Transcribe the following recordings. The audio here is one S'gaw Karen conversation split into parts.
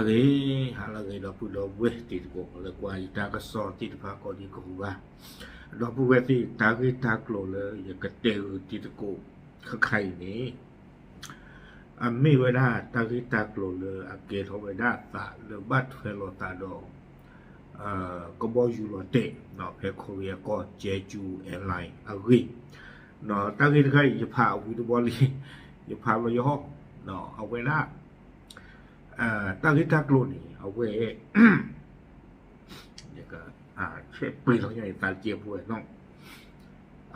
ဂ့ၤ, ဟါလၢအဂ့ၤ ဒီပုၢ်ဒီဝဲၢ်တံၤသကိး လၢကွၢ်ယတၢ်ကစီၣ်သ့ၣ်တဖၣ်ကိးဒံကိးဂၤ, ဒီပုၢ်ဝဲၢ်သ့ၣ် တၢ်ဂ့ၢ်တၢ်ကျိၤလၢယကတဲဂုာ်တံၤသကိးခဲခါအံၤန့ၣ် အမ့ၢ်ဝဲဒၣ်တၢ်ဂ့ၢ်တၢ်ကျိၤလၢအကဲထီၣ်ဝဲဒၣ်သးလၢဘၣ်ထွဲလိာ်သးဒီး ကဘီယူၤလီၤတဲာ် ဖဲ Korea ကီၢ် Jeju Airline အဂ့ၢ်, တၢ်ဂ့ၢ်တခါအံၤ ယဖးဝံၤတဘျီလံ, ယဖးလီၤယဟီၣ်, အဝဲဒၣ် တၢ်ဂ့ၢ်တၢ်ကျိၤန့ၣ် အဝဲ ယက ဆဲးပှ့ၤလီၤညါအသးတကဲဖိနီၤ,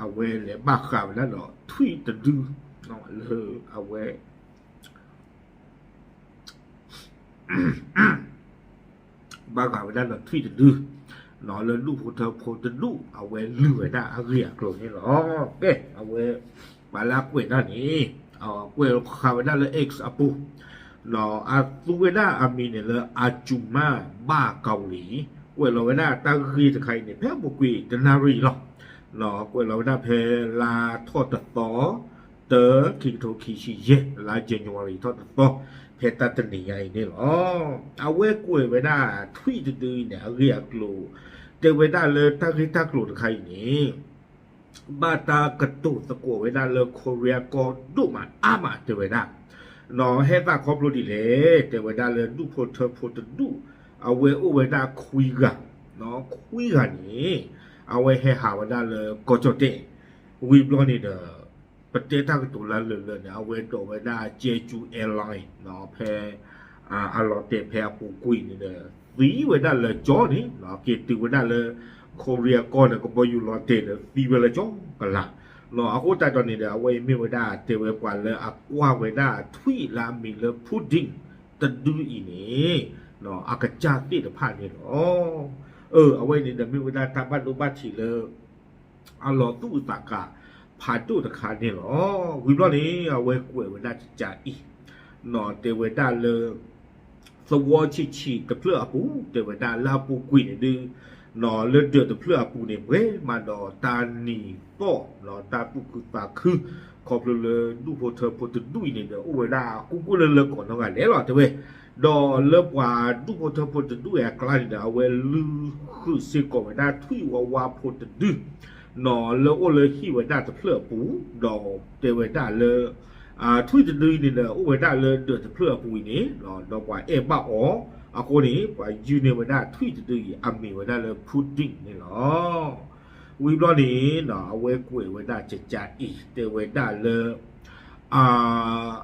အဝဲလဲၤဘၣ်ဃးဝဲဒၣ်ဒီးထွံၣ်တဒု လၢအဝဲ ဘၣ်ဃးဝဲဒၣ်ဒီးထွံၣ်တဒု လၢဒူၣ်ဖိထၢဖိတဒူၣ် အဝဲလုၢ်ဝဲဒၣ်အဂ့ၢ်အကျိၤန့ၣ်လီၤ. ကဲ အဝဲ ပှၤလၢအကွဲးတၢ်န့ၣ် ကွဲးဃာ်ဝဲဒၣ်လၢ X အပူၤ အသူဝဲဒၣ်အမံၤန့ၣ်လၢ အစူၤမၢ်ဘၣ်ကဝလံၤ, ကွဲးလီၤဝဲဒၣ်တၢ်ဂ့ၢ်တခါအံၤန့ၣ် ဖဲအပူၤကွံာ်တနၣ်ရံၣ်လီၤ. ကွဲးလီၤဝဲဒၣ်ဖဲလါထီၣ်တသီ တၢ ခံကထိခံဆံယဲၢ် လါ January ထီၣ်တသီ ဖဲတၢ်တနံၤညါအံၤန့ၣ်လီၤ. အဝဲကွဲးဝဲဒၣ်ထွံၣ်တဒုအံၤန့ၣ် အဂ့ၢ်အကျိၤ တဲဝဲဒၣ်လၢတၢ်ဂ့ၢ်တၢ်ကျိၤတခါအံၤန့ၣ် ဘၣ်တၢ်ကတိၤသကိးဝဲဒၣ်လၢ Korea ကီၢ်ဒိၣ်မးအါမးတဲဝဲဒၣ်, ဟဲသးခီဖျိဒ်လဲၣ် တဲဝဲဒၣ်လၢဒူၣ်ဖိထၢဖိတဒူၣ် အဝဲအိၣ်ဝဲဒၣ်ခွံဂၤ, ခွံဂၤန့ၣ် အဝဲဟဲဟးဝဲဒၣ်လၢကီၢ်ကၠီၣ်တဲၣ်, ဝံၤဘျီန့ၣ်ဒီး ပတဲတၢ်ကတိၤလၢလၢာ်လၢာ်န့ၣ် အဝဲဒိးဝဲဒၣ် Jeju Airline ဖဲ အလီၤတဲာ်ဖဲအပူၤကွံာ်န့ၣ်ဒီး သံဝဲဒၣ်လၢကၠီန့ၣ် က့ၤတုၤဝဲဒၣ်လၢ Korea ကီၢ်န့ၣ် ကဘီယူၤလီၤတဲာ်ဒီးသံဝဲလၢကၠီကလာ်, အဃိသတးဒီးန့ၣ်ဒီး အဝဲအံၤမ့ၢ်ဝဲဒၣ်တဲဝဲပှၤလၢအကွၢ်ဝဲဒၣ်ထွံၣ်လၢအမံၤလၢ Putin တဒုအံၤန့ၣ် အကစၢ်သ့ၣ်တဖၣ်န့ၣ်လီၤ. အဝဲန့ၣ်ဒီးမ့ၢ်ဝဲဒၣ်တၢ်ဘၣ်ဒိဘၣ်ထံးလၢ အလီၤသူၣ်အုးသးကါ ဖးဒိၣ်တခါန့ၣ်လီၤ. ဝံၤဘျီန့ၣ် အဝဲကွဲးဝဲဒၣ်ကကးအံၤ နီၢ်တဲဝဲဒၣ်လၢ သဝီဆံးဆံးတဖျၢၣ်အပူၤ တဲဝဲဒၣ်လၢအပူၤကွံာ်န့ၣ်ဒုး နီၢ်လၢဒၢးတဖျၢၣ်အပူၤန့ၣ် ပှဲၤမးဒီးတၢ်နံၤသီၣ် နီၢ်တၢ်သူၣ်ခုသးခု ခီဖျိလၢဒူၣ်ဖိထၢဖိတဒူၣ်အံၤန့ၣ်ဒီး အိၣ်ဝဲဒၣ်ကူၣ်ကူၣ်လၢလၢကိးနီၢ်ဂၤဒဲးလီၤ တဲဝဲ ဒီးလၢပှၤဒူၣ်ဖိထၢဖိတဒူၣ်အံၤအကျါန့ၣ်ဒီး အဝဲလုၢ်ဃုာ်စ့ၢ်ကီးဝဲဒၣ်ထွံၣ်ဝါဝါဖိတဒု နီၢ်လၢအိၣ်လၢဟံၣ်ဝဲဒၣ်တဖျၢၣ်အပူၤ ဒီးတဲဝဲဒၣ်လၢ ထွံၣ်တဒုအံၤန့ၣ်ဒီး အိၣ်ဝဲဒၣ်လၢဒၢးတဖျၢၣ်အပူၤအံၤန့ၣ် ဒီးပှၤအဲၣ်ဘၣ်အီၤ အဃိန့ၣ် ပှၤယုၢ်န့ၢ်ဝဲဒၣ်ထွံၣ်တဒုအံၤ အမံၤဝဲဒၣ်လၢ Putin န့ၣ်လီၤ. ဝံၤဘျီန့ၣ် အဝဲကွဲးဝဲဒၣ်ကကးအံၤ တဲဝဲဒၣ်လၢ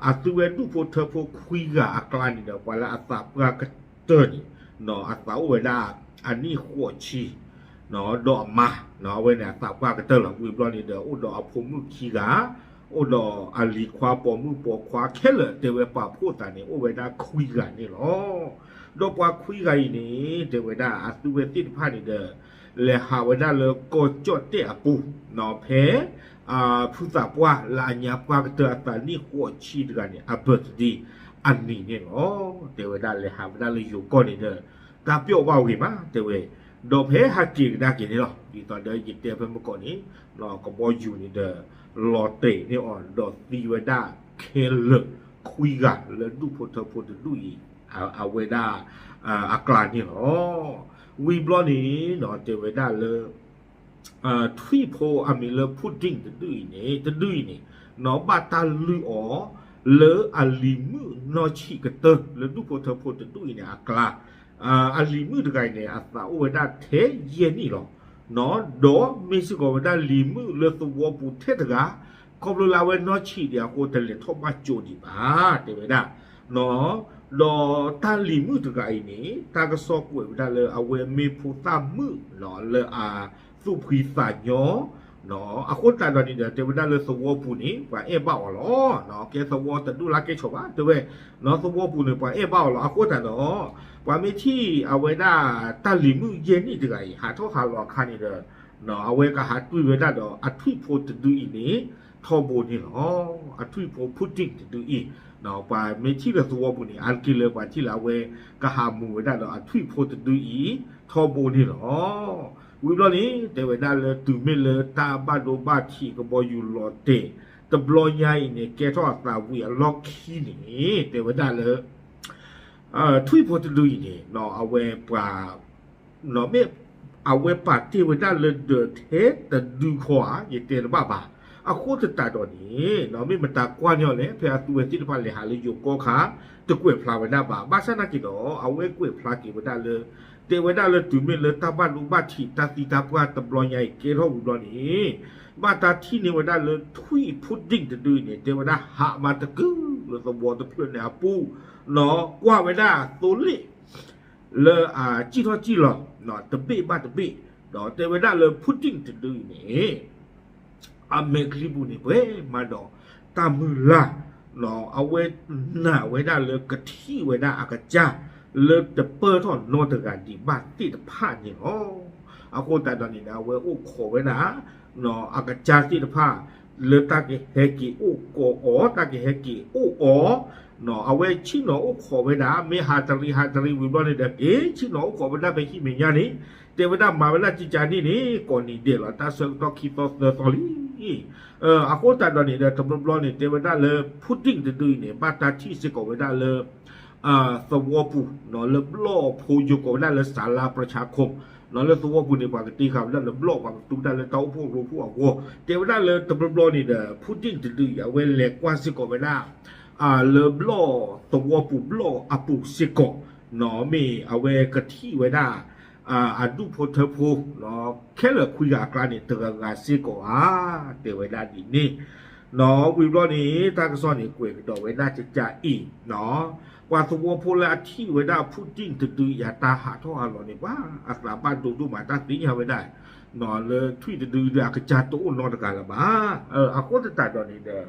အသုဝဲဒူၣ်ဖိထၢဖိခွံဂၤအကျါန့ၣ်ဒီး ပှၤလၢအသးပှၢ်ကတၢၢ်န့ၣ် အသးအိၣ်ဝဲဒၣ် အနံၣ်ဃိးဆံ ဒီးအမါ အဝဲန့ၣ်အသးပှၢ်ကတၢၢ်လီၤ. ဝံၤဘျီန့ၣ်ဒီး အိၣ်ဒီးအဖိမုၣ်ခံဂၤ အိၣ်ဒီးအလံၤခွါပိာ်မုၣ်ပိာ်ခွါခဲလၢာ် တဲဝဲပာ်ဖှိၣ်သးန့ၣ် အိၣ်ဝဲဒၣ်ခွံဂၤန့ၣ်လီၤ. ဒီးပှၤခွံဂၤအံၤန့ၣ် တဲဝဲဒၣ်အသုဝဲသ့ၣ်တဖၣ်န့ၣ်ဒီး လဲၤဟးဝဲဒၣ်လၢကီၢ်ကၠီၣ်တဲၣ်အပူၤ ဖဲ ဖုသးပှၢ်လၢအညါပှၢ်ကတၢၢ်အသးနံၣ်ဃိးဆံတဂၤန့ၣ် အ birthday အနံၤန့ၣ်လီၤ. တဲဝဲဒၣ်လဲၤဟးဝဲဒၣ်လၢယိၤကီၢ်န့ၣ်ဒီး တၢ်ပျီၣ်ဘၣ်ဝံၤမး တဲဝဲ ဒီးဖဲဟးက့ၤကဒါက့ၤန့ၣ်လီၤ. ဒ်သိးဒီးယတဲဖဲမုၢ်ကီၢ်န့ၣ် ကဘီယူၤန့ၣ်ဒီး လီၤတဲာ်န့ၢ်အီၤ ဒီးသံဝဲဒၣ်ခဲလၢာ်ခွံဂၤလၢဒူၣ်ဖိထၢဖိတဒူၣ်အံၤ အဝဲဒၣ် အကျါန့ၣ်လီၤ. ဝံၤဘျီန့ၣ် တဲဝဲဒၣ်လၢ ထွံၣ်ဖိအမံၤလၢ Putin တဒူၣ်အံၤန့ၣ် တဒူၣ်အံၤန့ၣ် နီၢ်ဘၣ်တၢ်လုၢ်အီၤ လၢအလံၤမုၣ်နီၢ်ဆံးကတၢၢ်လၢဒူၣ်ဖိထၢဖိတဒူၣ်အံၤန့ၣ်အကျါ အလံၤမုၣ်တဂၤအံၤန့ၣ် အသးအိၣ်ဝဲဒၣ်ထဲယဲၢ်နံၣ်လီၤ. ဒီးမ့ၢ်စ့ၢ်ကီးဝဲဒၣ်လံၤမုၣ်လၢသဝီပူၤထဲတဂၤ ခီဖျိလၢအဝဲနီၢ်ဆံးဒံးအဃိ တလဲၤထီၣ်ဘၣ်ကၠိဒံးဘၣ် တဲဝဲဒၣ် ဒီးတၢ်လံၤမုၣ်တဂၤအံၤန့ၣ် တၢ်ကစီၣ်ကွဲးဝဲဒၣ်လၢအဝဲမ့ၢ်ဖိသၣ်မုၣ် လၢအသူၣ်ဖှံသးညီ အဃိသတးဒီးန့ၣ်ဒီး တဲဝဲဒၣ်လၢသဝီပူၤန့ၣ် ပှၤအဲၣ်ဘၣ်အီၤလီၤ. ကဲသဝီတဒူၣ်လၢကဲဆီၣ်ဘၣ် တဲဝဲ သဝီပူၤန့ၣ် ပှၤအဲၣ်ဘၣ်အီၤလီၤ. အဃိသတးဒီး ပှၤမ့ၢ်ထံၣ်အဝဲဒၣ်တၢ်လံၤမုၣ်ယဲၢ်နံၣ်တဂၤအံၤ ဟးထီၣ်ဟးလီၤအခါန့ၣ်ဒီး အဝဲကဟးတွံၢ်ဝဲဒၣ်ဒီးအထွံၣ်ဖိတဒုအံၤန့ၣ် ထီဘိန့ၣ်လီၤ. အထွံၣ်ဖိ Putin တဒုအံၤ ပှၤမ့ၢ်ထံၣ်လၢသဝီပူၤန့ၣ် အါတက့ၢ်လၢပှၤထံၣ်လၢအဝဲကဟးမူၤဝဲဒၣ်ဒီးအထွံၣ်ဖိတဒုအံၤ ထီဘိန့ၣ်လီၤ. ဝံၤဘျီန့ၣ် တဲဝဲဒၣ်လၢတုၤမ့ၢ်လၢတၢ်ဘၣ်ဒိဘၣ်ထံးကဘီယူၤလီၤတဲာ် တဘျီညါအံၤန့ၣ် ကဲထီၣ်အသးဝံၤအလီၢ်ခံန့ၣ် တဲဝဲဒၣ်လၢ ထွံၣ်ဖိတဒုအံၤန့ၣ် အဝဲပှၤ မ့ၢ် အဝဲပာ်တ့ၢ်ဝဲဒၣ်လၢဒၢးထဲတဒုဃီဧါ ယတဲတဘၣ်ဘၣ်. အဃိသတးဒီးန့ၣ် မ့ၢ်မတၤကွၢ်န့ၢ်အီၤလဲၣ် ဖဲအသုဝဲသ့ၣ်တဖၣ်လဲၤဟးလၢယိၤကီၢ်ခါ တကွဲးဖျါဝဲဒၣ်ဘၣ်. ဘၣ်ဆၣ်သနာ်က့ဒီး အဝဲကွဲးဖျါက့ၤဝဲဒၣ်လၢ တဲဝဲဒၣ်လၢတုၤမ့ၢ်လၢတၢ်ဘၣ်ဒိဘၣ်ထံးတၢ်သံတၢ်ပှၢ်တဘျီညါအံၤကဲထီၣ်ဝံၤဘျီန့ၣ် ဘၣ်တၢ်ထံၣ်န့ၢ်ဝဲဒၣ်လၢထွံၣ်ဖိတံၣ်တဒုအံၤန့ၣ် တဲဝဲဒၣ်ဟးမၤတကုာ်လၢသဝီတဖျၢၣ်န့ၣ်အပူၤ ကွၢ်ဝဲဒၣ်သိလ့ၣ် လၢအစံၣ်ထီၣ်စံၣ်လီၤ တဘ့ၣ်ဘၣ်တဘ့ၣ် ဒီးတဲဝဲဒၣ်လၢ Putin တဒုအံၤန့ၣ် အမဲာ်ချံပူၤန့ၣ် ပှဲၤမးဒီးတၢ်မုၢ်လၢ် အဝဲနာ်ဝဲဒၣ်လၢကထံၣ်ဝဲဒၣ်အကစၢ် လၢတပၢၢ်ထီၣ်နီတဂၤဒံးဘၣ်သ့ၣ်တဖၣ်န့ၣ်လီၤ. အဃိသတးဒီးန့ၣ်ဒီး အဝဲအိၣ်ခိးဝဲဒၣ် အကစၢ်သ့ၣ်တဖၣ် လၢတၢ်ကဟဲက့ၤအိၣ်ကိးအီၤ တၢ်ကဟဲက့ၤအိၣ်အီၤ အဝဲဆ့ၣ်နီၤအိၣ်ခိးဝဲဒၣ် မ့ၢ်ဟးတရံးဟးတရံးဝံၤဘျီန့ၣ်ဒီး က့ၤဆ့ၣ်နီၤအိၣ်ခိးဝဲဒၣ်ဖဲဟံၣ်မဲာ်ညါန့ၣ် တဲဝဲဒၣ်မၤဝဲဒၣ်ကကန့ၣ်န့ၣ် ကိးနံၤဒဲးလီၤ တၢ်ဆၢကတီၢ်ခံသီသၢသီလံ. အဃိသတးဒီးန့ၣ်ဒီး တဘျီဘျီန့ၣ် တဲဝဲဒၣ်လၢ Putin တဒုအံၤန့ၣ် ဘၣ်တၢ်ထံၣ်စ့ၢ်ကီးဝဲဒၣ်လၢ သဝီပူၤ လၢဘျီၣ်ဖိယိၤကိးဝဲဒၣ်လၢ စၤလါပရဆါခိၣ် လၢသဝီပူၤန့ၣ် ပှၤကတ့ဃာ်ဝဲဒၣ်လၢဘျီၣ် ပှၤကသူဝဲဒၣ်လၢတၢ်အိၣ်ဖှိၣ်ရိဖှိၣ်အဂီၢ် တဲဝဲဒၣ်လၢတဘျီဘျီန့ၣ်ဒီး Putin တဒုအံၤ အဝဲလဲၤကွၢ်စ့ၢ်ကီးဝဲဒၣ် လၢဘျီၣ်သဝီပူၤဘျီၣ်အပူၤစ့ၢ်ကီး မ့ၢ်အဝဲကထံၣ်ဝဲဒၣ် အဒူၣ်ဖိထၢဖိ ခဲလၢာ်ခွံဂၤအကျါန့ၣ် တဂၤဂၤစ့ၢ်ကီးဧါ တဲဝဲဒၣ်ဒ်န့ၣ် ဝံၤဘျီန့ၣ် တၢ်ကစီၣ်န့ၣ် ကွဲးကဒီးဝဲဒၣ်ကကအံၤ ပှၤသဝီဖိလၢအထံၣ်ဝဲဒၣ် Putin တဒုအံၤ တၢ်ဟးထီၣ်ဟးလီၤန့ၣ် ပှၤအသးဘၣ်ဒိဒိၣ်မး တၢ်သ့ၣ်ညါဝဲဒၣ် လၢထွံၣ်တဒုဒီးအကစၢ်တအိၣ်နီတဂၤလၢၤဘၣ်. အဃိသတးဒီးန့ၣ်ဒီး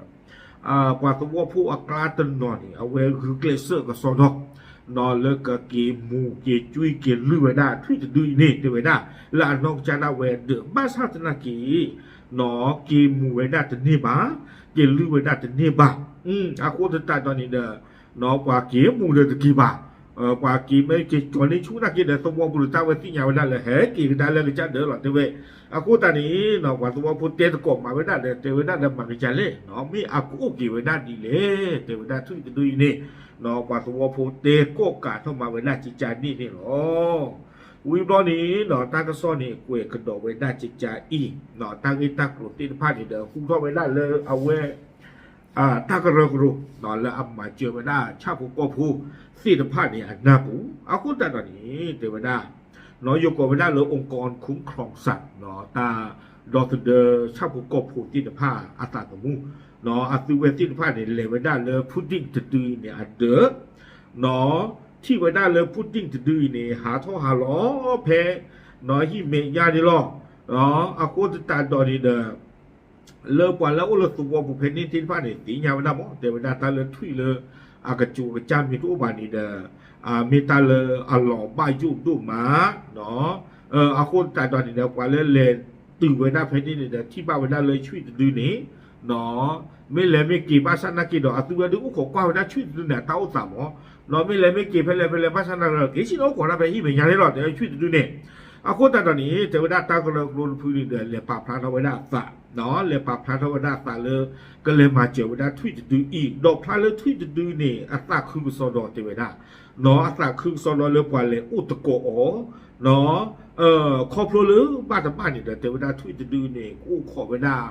ပှၤသဝီဖိအကျါတနီၤန့ၣ် အဝဲဂုာ်ကျဲးစၢးကစီဒီ လၢကက့ၤမူၤက့ၤကွံက့ၤလုၢ်ဝဲဒၣ်ထွံၣ်တဒုအံၤန့ၣ် တဲဝဲဒၣ် လၢအနီၢ်ကစၢ်ဒၣ်ဝဲဒၢး ဘၣ်ဆၣ်သနာ်က့ က့ၤမူၤဝဲဒၣ်တန့ၢ်ဘၣ်, က့ၤလုၢ်ဝဲဒၣ်တန့ၢ်ဘၣ်. အဃိသတးဒီးန့ၣ်ဒီး ပှၤက့ၤမူၤဒီးတက့ၤဘၣ်, ပှၤက့ၤမ့ၢ်က့ၤကၠီၤန့ၢ်ဆူၣ်နာ်က့ဒီး သဝီပူၤဒီးတၢ်ဝဲသ့ၣ်ညါဝဲဒၣ်လၢ ဟဲက့ၤကဒါလၢကစၢ်ဒၢးလီၤ တဲဝဲ. အဃိသတးန့ၣ် ပှၤသဝီဖိတဲသကိးမၤဝဲဒၣ်ဒီး တဲဝဲဒၣ်ဒီးမၤကစၢ်လဲၣ်, မ့ၢ်အကအိၣ်က့ၤဝဲဒၣ်ဒ်လဲၣ် တဲဝဲဒၣ်ထွံၣ်တဒုအံၤန့ၣ် ပှၤသဝီဖိတဲကိးကးထီၣ်မၤဝဲဒၣ်ကကန့ၣ်န့ၣ်လီၤ. ဝံၤဘျီန့ၣ် တၢ်ကစီၣ်န့ၣ် ကွဲးကဒီးဝဲဒၣ်ကကအံၤ တၢ်ဂ့ၢ်တၢ်ကျိၤသ့ၣ်တဖၣ်န့ၣ်ဒီး ဟူထီၣ်ဝဲဒၣ်လၢအဝဲ တၢ်ကရၢကရိ လၢအမၤစၢၤဝဲဒၣ်ဆၣ်ဖိကီၢ်ဖိသ့ၣ်တဖၣ်န့ၣ်အနၢ်ပူၤ, အဃိသတးဒီးန့ၣ် တဲဝဲဒၣ် ယကိးဝဲဒၣ်လၢ องค์กรคุ้มครองสัตว์ တၢ်ဒီသဒၢဆၣ်ဖိကီၢ်ဖိသ့ၣ်တဖၣ်အသးသမူ အသုဝဲသ့ၣ်တဖၣ်န့ၣ် လဲၤဝဲဒၣ်လၢ Putin တဒုအံၤန့ၣ်အဒၢး ထံၣ်ဝဲဒၣ်လၢ Putin တဒုအံၤန့ၣ် ဟးထီၣ်ဟးလီၤဖဲ ဟံၣ်မဲာ်ညါန့ၣ်လီၤ. အဃိသတးဒီးန့ၣ်ဒီး လၢပှၤလၢအိၣ်လၢသဝီပူၤဖဲန့ၣ်သ့ၣ်တဖၣ်န့ၣ် သ့ၣ်ညါဝဲဒၣ်မး တဲဝဲဒၣ်တၢ်လၢထွံၣ်လၢ အကစူးအကစၢ်မ့ၢ်တအိၣ်ဘၣ်န့ၣ်ဒီး မ့ၢ်တၢ်လၢအလီၤဘၣ်ယိၣ်ဒိၣ်မး အဃိသတးဒီးန့ၣ်ဒီး ပှၤလၢလဲၤတုၤဝဲဒၣ်ဖဲန့ၣ်န့ၣ်ဒီး ထံၣ်ဘၣ်ဝဲဒၣ်လၢထွံၣ်တဒုန့ၣ် မ့ၢ်လဲၤမ့ၢ်က့ၤဘၣ်ဆၣ်နာ်က့ဒီး အသုဝဲဒၣ်အိၣ်ခိးကွၢ်ဝဲဒၣ်ထွံၣ်တဒုန့ၣ် အတၢ်အိၣ်သးမး မ့ၢ်လဲၤမ့ၢ်က့ၤဖဲလဲၣ်ဖဲလဲၣ်ဘၣ်ဆၣ်နာ်က့ဒီး က့ၤဆ့ၣ်နီၤအိၣ်ခိးဒၣ်ဖဲဟံၣ်မဲာ်ညါန့ၣ်လီၤ တဲထွံၣ်တဒုန့ၣ်. အဃိသတးဒီးန့ၣ် တဲဝဲဒၣ်တၢ်ကရၢကရိတဖုန့ၣ်ဒီး လဲၤပာ်ဖျါထီၣ်ဝဲဒၣ်အသး လဲၤပာ်ဖျါထီၣ်ဝဲဒၣ်အသးလၢ ကလဲၤမၤစၢၤဝဲဒၣ်ထွံၣ်တဒုအံၤ ဒီးဖျါလၢထွံၣ်တဒုန့ၣ် အသးခုကစီဒီတဲဝဲဒၣ် အသးခုကစီဒီလၢပှၤလဲၤအိၣ်သကိးအီၤ ခီဖျိလၢဘၣ်တဘၣ်န့ၣ်ဒီး တဲဝဲဒၣ်ထွံၣ်တဒုန့ၣ် ကအိၣ်ခိးဝဲဒၣ်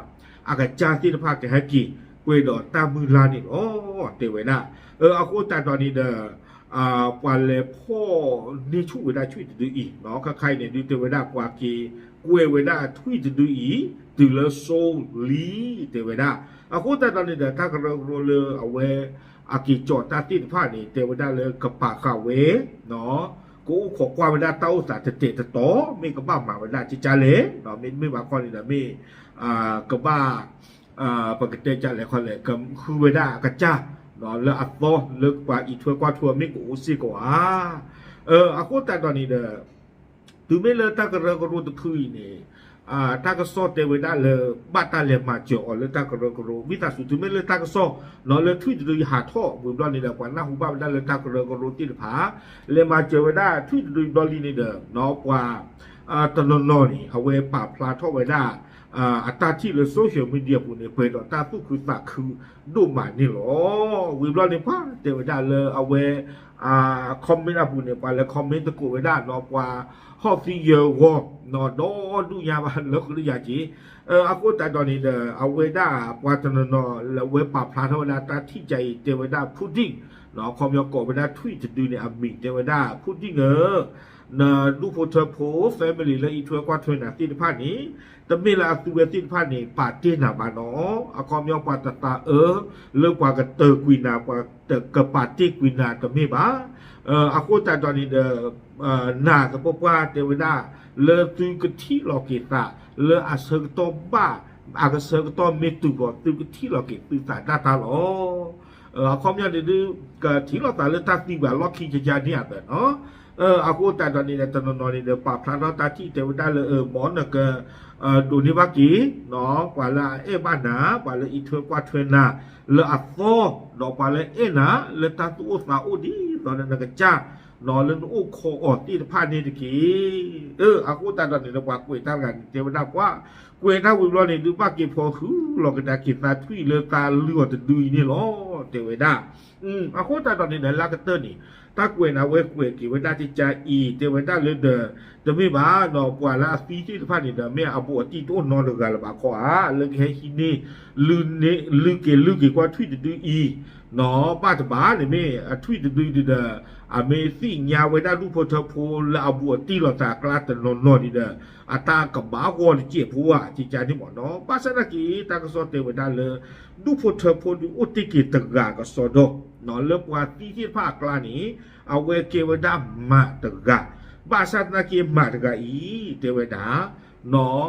အကစၢ်သ့ၣ်တဖၣ်ကဟဲက့ၤ ကွဲးဒီးတၢ်မုၢ်လၢ်န့ၣ်လီၤ တဲဝဲဒၣ်. အဃိသတးဒီးန့ၣ်ဒီး ပှၤလဲၤဖီၣ်န့ၢ်ဆူၣ်ဝဲဒၣ်ထွံၣ်တဒုအံၤ ခါခါအံၤန့ၣ်ဒုးတဲဝဲဒၣ်ပှၤက့ၤကွဲးဝဲဒၣ်ထွံၣ်တဒုအံၤ တုၤလၢစိလံ တဲဝဲဒၣ်. အဃိသတးဒီးန့ၣ်ဒီး တၢ်ကရၢကရိလၢအဝဲ အက့ၤကၠီၤတၢ်သ့ၣ်တဖၣ်န့ၣ် တဲဝဲဒၣ်လၢကပာ်ဃာ်ဝဲ ကအိၣ်ခိးကွၢ်ဝဲဒၣ်တၢ်အိၣ်သးတတဲာ်တတီၤ မ့ၢ်ကဘၣ်မၤဝဲဒၣ်ကကၢ်လဲၣ်, မ့တမ့ၢ်ဘၣ်ခီန့ၣ်ဒီးမ့ၢ် ကဘၣ် ပကတဲကလဲၣ်ခီလဲၣ် ကဃုဝဲဒၣ်အကစၢ် လၢအသီလၢပှၤအံးထွဲကွၢ်ထွဲမ့ၢ်ကအိၣ်စ့ၢ်ကီးဧါ. အဃိသတးဒီးန့ၣ်ဒီး တုၤမ့ၢ်လၢတၢ်ကရၢကရိတဖုအံၤန့ၣ် တၢ်ကစီၣ်တဲဝဲဒၣ်လၢ ဘၣ်တၢ်လဲၤမၤစၢၤအီၤလၢတၢ်ကရၢကရိ ဝံသးစူၤ တုၤမ့ၢ်လၢတၢ်ကစီၣ် လၢထွံၣ်တဒုအံၤဟးထီၣ်ဝံၤဘျီန့ၣ်ဒီး ပှၤနၢ်ဟူဘၣ်ဝဲဒၣ်လၢတၢ်ကရၢကရိသ့ၣ်တဖၣ် လဲၤမၤစၢၤဝဲဒၣ်ထွံၣ်တဒုအံၤဘျီလံန့ၣ်ဒီး ပှၤ တနီၤနီၤန့ၣ် အဝဲပာ်ဖျါထီၣ်ဝဲဒၣ် အတၢ်ထံၣ်လၢ social media အပူၤန့ၣ် ပှဲၤဒီးတၢ်သူၣ်ခုသးခုဒိၣ်မးန့ၣ်လီၤ. ဝံၤဘျီန့ၣ် ပှၤတဲဝဲဒၣ်လၢအဝဲ comment အပူၤန့ၣ် ပှၤလၢ comment သကိးဝဲဒၣ်နီၤ ပှၤဟီၣ်သံယၢၤဂီၤနီၤ ဒီဒူၣ်ညါဘၣ်လၢဃုာ်လၢယၤက့ၤ အဃိသတးဒီးန့ၣ်ဒီး အဝဲဒၣ်ပှၤတနီၤနီၤလၢအဝဲပာ်ဖျါထီၣ်ဝဲဒၣ်တၢ်ထံၣ်ကါအံၤ တဲဝဲဒၣ် Putin နီၤ အခီပညီကိးဝဲဒၣ် tweet တဒုန့ၣ် အမံၤတဲဝဲဒၣ် Putin ဧၢ, နဒူၣ်ဖိထၢဖိ family လၢအံးထွဲကွၢ်ထွဲနၤသ့ၣ်တဖၣ်န့ၣ် တမ့ၢ်လၢအသုဝဲသ့ၣ်တဖၣ်န့ၣ် ပာ်တ့ၢ်နၤဘၣ်နီၤ, အခီပညီပှၤတသးအၢ လၢပှၤကတၢၢ်ကွံာ်နၤ ပှၤကပာ်တ့ၢ်ကွံာ်နၤတမ့ၢ်ဘၣ်. အဃိသတးဒီးန့ၣ်ဒီး နၤသပှၢ်ပှၢ်တဲဝဲဒၣ် လၢသုကထံၣ်လီၤက့ၤသး လၢအဆၢကတီၢ်ဘၣ် အကဆၢကတီၢ်မ့ၢ်တုၤဃီၤ သုကထံၣ်လီၤက့ၤသုသးဒၣ်တၢ်လီၤ. အခီပညီန့ၣ်ဒုး ကထံၣ်လိာ်သးလၢတၢ်သံဘၣ်လီၢ်ခံကယါန့ၣ်အသိးနီၤ. အဃိသတးဒီးန့ၣ်ဒီး တနီၤနီၤန့ၣ်ဒီး ပာ်ဖျါထီၣ်တၢ်ထံၣ်တဲဝဲဒၣ်လၢ မ်နက ဒိးန့ၢ်ဘၣ်က့ၤ ပှၤလၢအအဲၣ်ဘၣ်နၤ ပှၤလၢအံးထွဲကွၢ်ထွဲနၤ လၢအသီ ဒီးပှၤလၢအဲၣ်နၤ လၢတၢ်သူၣ်အိၣ်သးအိၣ်ဒ်သိးဒီးနကစၢ် လၢနအိၣ်ခိးအီၤသ့ၣ်တဖၣ်န့ၣ်တက့ၢ်. အဃိသတးဒီးန့ၣ်ဒီး ပှၤကွဲးတၢ်တဂၤန့ၣ် တဲဝဲဒၣ်ပှၤ ကွဲးတၢ်ဝံၤဘျီန့ၣ် ဒုးဘၣ်က့ၤဖီဃုာ်လီၤကဒါက့ၤသးထွံၣ်လၢသးလုၢ်အီၤတဒုအံၤန့ၣ်လီၤ တဲဝဲဒၣ်. အဃိသတးဒီးန့ၣ်ဒီး လၢကတၢၢ်န့ၣ် တၢ်ကွဲးန့ၣ် အဝဲကွဲးက့ၤဝဲဒၣ်ကကါအံၤ တဲဝဲဒၣ်လၢဒီး တမ့ၢ်ဘၣ်နီၤ ပှၤလၢအသံသ့ၣ်တဖၣ်န့ၣ်ဒီး မ့ၢ်အဘူးအတံၢ်တအိၣ်နီတဂၤလၢၤဘၣ်ခီဧါ လၢကဟဲဟံးန့ၢ် လုၢ်က့ၤလုၢ်က့ၤကွၢ်ထွံၣ်တဒုအံၤ နီၤ ဘၣ်တဘၣ်န့ၣ်မ့ၢ်အထွံၣ်တဒုဒုဒီး အမ့ၢ်သ့ၣ်ညါဝဲဒၣ်ဒူၣ်ဖိထၢဖိလၢအဘူးအတံၢ်လိာ်သးအကျါတနီၤနီၤန့ၣ်ဒီး အတၢ်ကဘၣ်ဂီၢ်တစဲးဖိဧါ ကကါန့ၣ်မ့ၢ်နီၤ. ဘၣ်ဆၣ်သနာ်က့ တၢ်ကစီၣ်တဲဝဲဒၣ်လၢ ဒူၣ်ဖိထၢဖိဒုးအိၣ်တ့ၢ်က့ၤတဂၤကစီဒီ လၢပှၤသံသ့ၣ်တဖၣ်အကျါန့ၣ် အဝဲကဲဝဲဒၣ်မးတဂၤ, ဘၣ်ဆၣ်သနာ်က့မးတဂၤအံၤ တဲဝဲဒၣ် နီၤ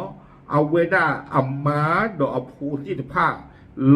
အဝဲဒၣ်အမါဒီးအဖိသ့ၣ်တဖၣ်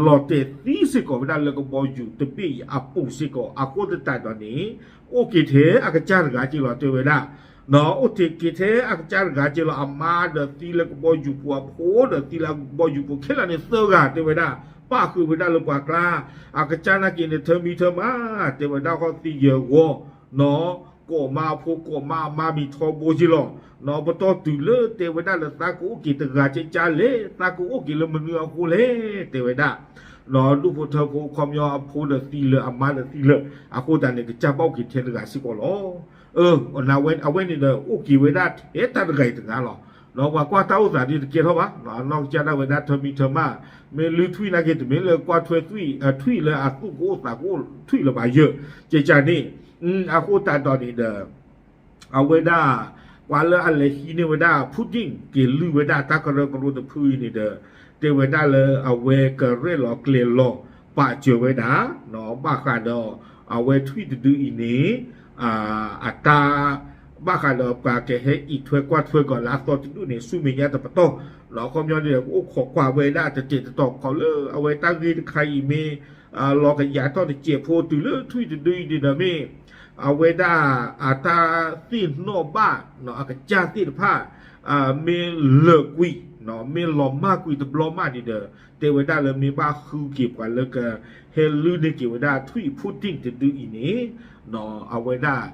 လီၤတဲာ်သံစ့ၢ်ကီးဝဲဒၣ်လၢကဘီယူၤတဘ့ၣ်အံၤအပူၤစ့ၢ်ကီး အဃိသတးဒီးန့ၣ် အိၣ်က့ၤထဲအကစၢ်တဂၤက့ၤလီၤတဲဝဲဒၣ် နီၤ အိၣ်က့ၤထဲအကစၢ်တဂၤက့ၤလီၤ အမါဒီးသံလၢကဘီယူၤပူၤ အဖိဒီးသံလၢကဘီယူၤပူၤ ခဲလၢာ်န့ၣ်သၢဂၤတဲဝဲဒၣ် ပၣ်ဃုာ်ဝဲဒၣ်လၢပှၤကျါ အကစၢ်နာ်က့ၤန့ၣ် ထၢမံထၢမး တဲဝဲဒၣ်ဃီသံယၢၤဂီၤ နီၤ ကိးမါအဖိကိးမါအမါမံၤထီဘိက့ၤလီၤ နီၤ ပတီၢ်တုၤလၢတဲဝဲဒၣ်လၢသးကအိၣ်က့ၤတဂၤကကါလဲၣ် သးကအိၣ်က့ၤလၢမနုၤအဃိလဲၣ် တဲဝဲဒၣ် နီၤ ဒူၣ်ဖိထၢဖိခီပညီအဖိဒီးသံလၢအမါဒီးသံလၢ အဃိသတးန့ၣ် ကစၢ်ဘၣ်အိၣ်က့ၤထဲတဂၤစ့ၢ်ကီးလီၤ. အဝဲန့ၣ်ဒီး အိၣ်က့ၤဝဲဒၣ်ထဲတၢ်တဂၤအံၤတဂၤလီၤ. နီၤ ပှၤကွၢ်တၢ်အိၣ်သးဒ်တကဲထီၣ်ဘၣ် နီၢ်ကစၢ်ဒၣ်ဝဲဒၣ်ထၢမံထၢမး မ့ၢ်လုၢ်ထွံၣ်နာ်က့ၤ တမ့ၢ်လၢကွၢ်ထွဲထွံၣ် ထွံၣ်လၢအသူၣ်ကအိၣ်သးကအိၣ်ထွံၣ်လၢၤဘၣ်ယၢၤ ကကါန့ၣ် အဃိသတးဒီးန့ၣ်ဒီး အဝဲဒၣ် ပှၤလၢအလဲၤဟံးန့ၢ်ဝဲဒၣ် Putin က့ၤလုၢ်ဝဲဒၣ်တၢ်ကရၢကရိတဖုအံၤန့ၣ်ဒီး တဲဝဲဒၣ်လၢအဝဲကရဲၣ်လီၤကျဲၤလီၤ ပာ်စၢၤဝဲဒၣ် ဘၣ်ဃးဒီး အဝဲထွံၣ်တဒုအံၤန့ၣ် အတၢ် ဘၣ်ဃးဒီးပှၤကဟဲအံးထွဲကွၢ်ထွဲကီးလၢအသီတဒူၣ်န့ၣ် ဆူမဲာ်ညါတပတီၢ် နီၤ အခီပညီန့ၣ် အိၣ်ခိးကွၢ်ဝဲဒၣ်တတဲာ်တတီၤခီလၢအဝဲတၢ်ဂ့ၢ်တခါအံၤမ့ၢ် လီၤကယၤထီၣ်တစဲးဖိတုၤလၢထွံၣ်တဒုအံၤန့ၣ်ဒီးမ့ၢ် အဝဲဒၣ်အတၢ်သ့ၣ်နီၣ်ဘၣ် အကစၢ်သ့ၣ်တဖၣ် မ့ၢ်လၢာ်ကွံာ် မ့ၢ်လီၤမၢ်ကွံာ်တဘျီမးန့ၣ်ဒီး တဲဝဲဒၣ်လၢမ့ၢ်ဘၣ်ဃုက့ၤပှၤလၢကဟဲလုၢ်န့ၢ်က့ၤဝဲဒၣ်ထွံၣ် Putin တဒုအံၤန့ၣ် အဝဲဒၣ်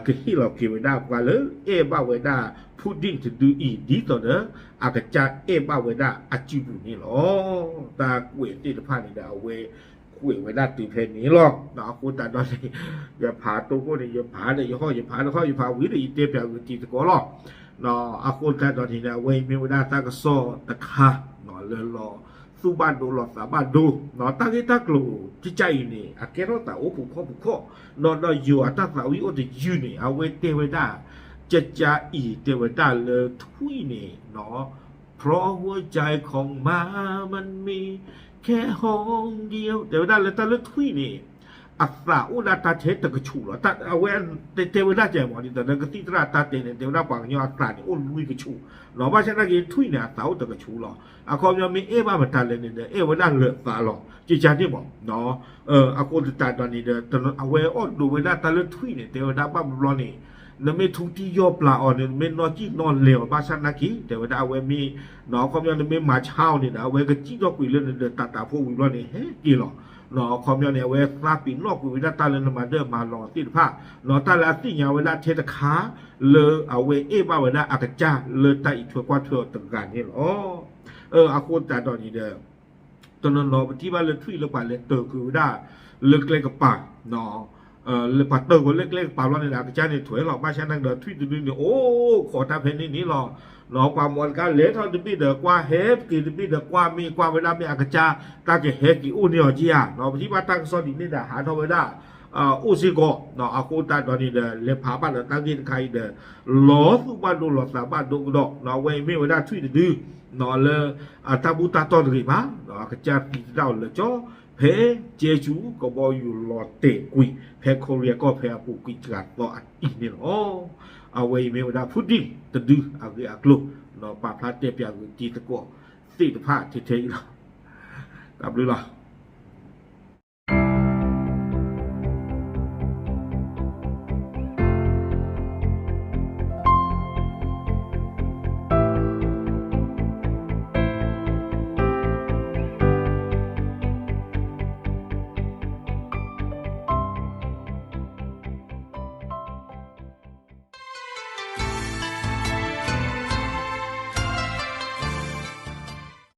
ကဟ့ၣ်လီၤက့ၤဝဲဒၣ်ပှၤလၢအဲၣ်ဘၣ်ဝဲဒၣ် Putin တဒုအံၤ ဒ်သိးဒီး အကစၢ်အဲၣ်ဘၣ်ဝဲဒၣ်အစုပူၤန့ၣ်လီၤ. တၢ်ကွဲးသ့ၣ်တဖၣ်န့ၣ်ဒီး အဝဲကွဲးဝဲဒၣ်တုၤဖဲန့ၣ်လီၤ. အဃိသတးဒီးန့ၣ် ယဖးတိၢ်ခိၣ်န့ၣ် ယဖးဒီးယဟီၣ် ယဖးဒီးဟီၣ် ယဖးဝံၤဒီးယတဲပၠးဂုာ်တံၤသကိးလီၤ. အဃိသတးဒီးန့ၣ်ဒီး အဝဲအံၤမ့ၢ်ဝဲဒၣ်တၢ်ကစီၣ်တခါ လၢလီၤသူၣ်ဘၣ်ဒိလီၤသးဘၣ်ဒိ တၢ်ဂ့ၢ်တၢ်ကျိၤကကါအံၤန့ၣ် အကဲထီၣ်သးအိၣ်ပူၤခီၣ်ပူၤခီၣ် နီၤ ဒီးယိၤအတၢ်သးဝံၣ်အိၣ်တယုၢ်န့ၣ် အဝဲတဲဝဲဒၣ် ကကါအံၤတဲဝဲဒၣ်လၢထွံၣ်န့ၣ် เพราะหัวใจของมันมันมีแค่ห้องเดียว တဲဝဲဒၣ်လၢတၢ်လၢထွံၣ်န့ၣ် အသးအိၣ်ဒၣ်တၢ်ထဲတကဆူးလီၤ. အဝဲတဲဝဲဒၣ်ကဲမး ဒ်သိးဒီးကသံၣ်သရၣ်တၢ်တဲန့ၣ် တဲဝဲဒၣ်ပှၤကညီအသးန့ၣ် အိၣ်လွံၢ်ကဆူး နီၤ ဘၣ်ဆၣ်သနာ်က့ထွံၣ်န့ၣ် အသးအိၣ်တကဆူးလီၤ. အခီပညီမ့ၢ်အဲၣ်ဘၣ်မတၤလဲၣ်န့ၣ်ဒီး အဲၣ်ဝဲဒၣ်လၢာ်သးလီၤ ကကါန့ၣ်မး အဃိသတးဒီးန့ၣ်ဒီး အဝဲအီၣ်ဒိးဝဲဒၣ်တၢ်လၢထွံၣ်န့ၣ် တဲဝဲဒၣ်ဘၣ်ဘျီန့ၣ် နမ့ၢ်ထူတံၢ်ယီၢ်ပျၢ်အီၤန့ၣ် နမ့ၢ်နီၢ်ကံၣ်နီၢ်လဲၤအီၤ ဘၣ်ဆၣ်သနာ်က့ တဲဝဲဒၣ်အဝဲမ့ၢ် နီၤ အခီပညီနမ့ၢ်မၤဆါအီၤန့ၣ်ဒီး အဝဲကစံၣ်ထီၣ်ကွံာ်လၢနဒီးတၢ်တၢ်ဖိဝံၤဘျီန့ၣ် ဟဲက့ၤလီၤ. နီၤအခီပညီန့ၣ် အဝဲသးပ့ၤနီၣ်ကွံာ်ဝဲဒၣ်တၢ်လၢနမၤဒၢမၤလီၤသ့ၣ်တဖၣ် နီၤတၢ်လၢအသ့ၣ်ညါဝဲဒၣ်ထဲတခါ လၢအဝဲအဲၣ်ဘၣ်ဝဲဒၣ်အကစၢ်လၢတၢ်အံးထွဲကွၢ်ထွဲအီၤတဂၤန့ၣ်လီၤ. အဃိသတးဒီးန့ၣ်ဒီး တနီၤနီၤပထံၣ်ဘၣ်လၢထွံၣ်လၢပှၤလဲၤတၢၢ်ကွံာ်ဝဲဒၣ် လၢကျဲကပၤ လၢပှၤတၢၢ်ကွံာ်လၢကျဲကပၤဘျီန့ၣ်ဒီး အကစၢ်န့ၣ်ထွဲလီၤ. ဘၣ်ဆၣ်နာ်က့ဒီးထွံၣ်တဒုန့ၣ် အိၣ်ခိးတၢ်ဖဲန့ၣ်န့ၣ်လီၤ. ပှၤမီတကါလဲၤထီၣ်တဘ့ၣ်ဒီး ကွၢ်ဟဲက့ၤတဘ့ၣ်ဒီး ကွၢ်မ့ၢ်ကွၢ်ဝဲဒၣ်မ့ၢ်အကစၢ် တၢ်ကဟဲက့ၤအိၣ်န့ၢ်အီၤက့ဧါ. ပထံၣ်ဘၣ်တၢ်ကစီၣ်ဒ်န့ၣ်ဒီး ဟးထီၣ်ဝဲဒၣ် အိၣ်စ့ၢ်ကီး. အဃိသတးဒီးန့ၣ်ဒီး လဲၤဖးဘၣ်ဒီးတၢ်ဂ့ၢ်တခါအံၤဒီး လီၤသူၣ်ဘၣ်ဒိလီၤသးဘၣ်ဒိကဒီး အဝဲအံၤမ့ၢ်ဝဲဒၣ်ထွံၣ်တဒု လၢအတၢ်ဘူၣ်တၢ်တီၢ်တဂ့ၤဘၣ် အကစၢ်သံသဒၣ်အီၤလၢာ်ကၠီ ဖဲကဲဆူကဘီယူၤလီၤတဲာ်ကွံာ် ဖဲခိရံယၤကီၢ်ဖဲအပူၤကွံာ်တဂၤသီအအံၤန့ၣ်လီၤ. အဝဲအံၤမ့ၢ်ဝဲဒၣ် Putin တဒုအဂ့ၢ်အကျိၤ ပာ်ဖျါတဲပၠးဂုာ်တံၤသကိးသ့ၣ်တဖၣ်ထဲထဲအံၤလီၤ. တၢ်ဘျုးလီၤ.